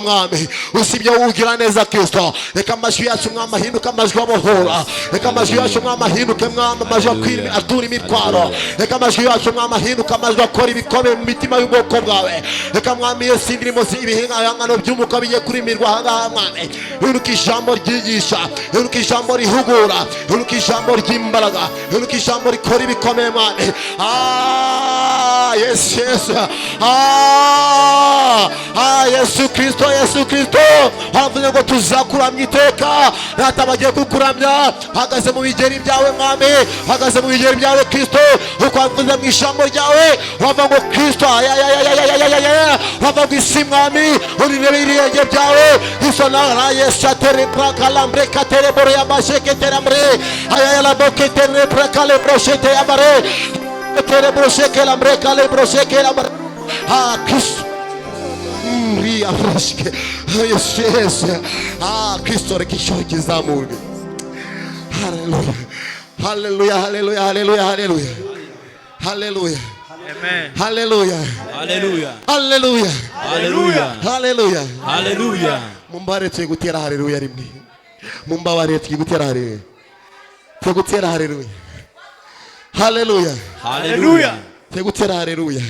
Mwami, usibye wowe ugira neza, Kristo. Reka amajwi yacu, Mwami, ahinduke amajwi abohora. Reka amajwi yacu, Mwami, ahinduke, Mwami, amajwi akwira atura imitwaro. Reka amajwi yacu, Mwami, ahinduke amajwi akora ibikomeye mu mitima y'ubwoko bwawe. Reka, Mwami Yesu, indirimbo ibihangano by'umwuka bigiye kurimirwa ahangaha, Mwami, hinduka ijambo ryigisha, hinduka ijambo rihugura, hinduka ijambo ry'imbaraga, hinduka ijambo rikora ibikomeye, Mwami. Ah, yes, ah, ah, Yesu Kristo, Yesu Kristo, havuze ngo tuzakuramya iteka. Data, bagiye kukuramya, hagaze mu bigeri byawe, Mwami, hagaze mu bigeri byawe, Kristo, uko wavuze mu ijambo ryawe. Wava ngo Kristo ayayayayayayaya, wava ngo isi, Mwami, urirebe ibirenge byawe. Iso na Yesu atere prakalambre katere bore yabasheketerambre ayayalaboketere prakale broshete yabare tere brosheke lambre kale brosheke lambre. Ah, Kristo. Ria broshke. Yesu, Yesu, ah, Kristo, reka ijoro kizamurwe. Haleluya, haleluya, haleluya, haleluya, haleluya, haleluya. Amen. Haleluya. Haleluya. Haleluya. Haleluya. Haleluya. Haleluya. Mumbare, tuye gutera haleluya rimwe. Mumbabare, tuye gutera haleluya, tuye gutera haleluya, haleluya. Haleluya. Tuye gutera haleluya.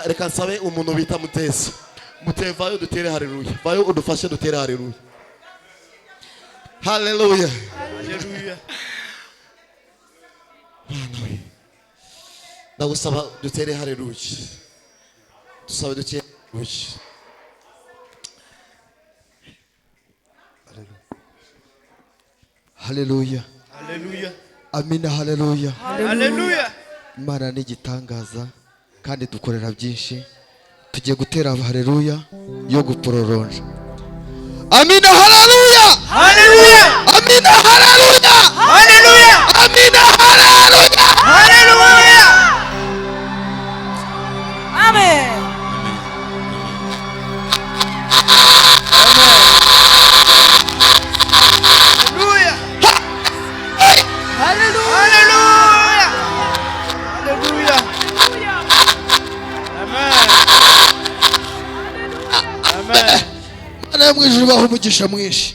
Reka nsabe umuntu bita Mutesi. Mute, vayo dutere haleluya, vayo udufashe dutere haleluya, haleluya. Hallelujah. Mana we, ndagusaba dutere haleluya, dusabe dutere haleluya. Haleluya. Hallelujah. Amina, haleluya. Hallelujah. Imana ni igitangaza kandi dukorera byinshi. Tugiye gutera haleluya yo gupororonja. Amina, haleluya. Hallelujah. Amina, haleluya. Hallelujah. Amina, haleluya. Hallelujah. Amen. Hallelujah. Hallelujah. Hallelujah. Amen. Amen. Imana yo mu ijuru ibaha umugisha mwinshi.